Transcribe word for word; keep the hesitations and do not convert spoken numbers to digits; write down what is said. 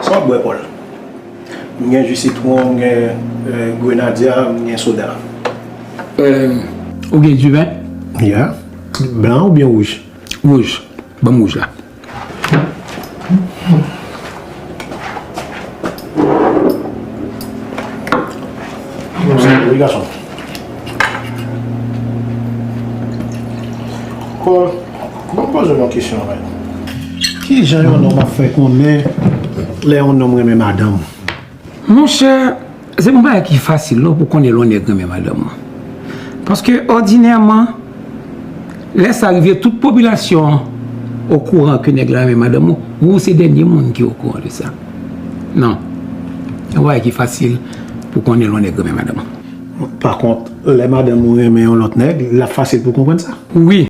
W ap bwè, Paul. M gen ji sitwon, m gen eh, grenadya, m gen soda. Euh, ou gen diven? Ya. Blan oubyen wouj? Wouj. Ban m wouj la. Wi, gason. Paul, ban m poze w yon kesyon, men. Ki jan yon nonm ap fè konnen lè yon nonm renmen madanm? Monchè, se yon bagay ki fasil non pou konnen lè yon nèg renmen madanm ou. Paske òdinèman, lè sa rive, tout popilasyon an okouran ke nèg la renmen madanm ou, ou se dènye moun ki okouran de sa. Non. Se yon bagay ki fasil pou konnen lè yon nèg renmen madanm ou. Pa kont, lè madanm ou renmen yon lòt nèg, l ap fasil pou konprann sa. Wi,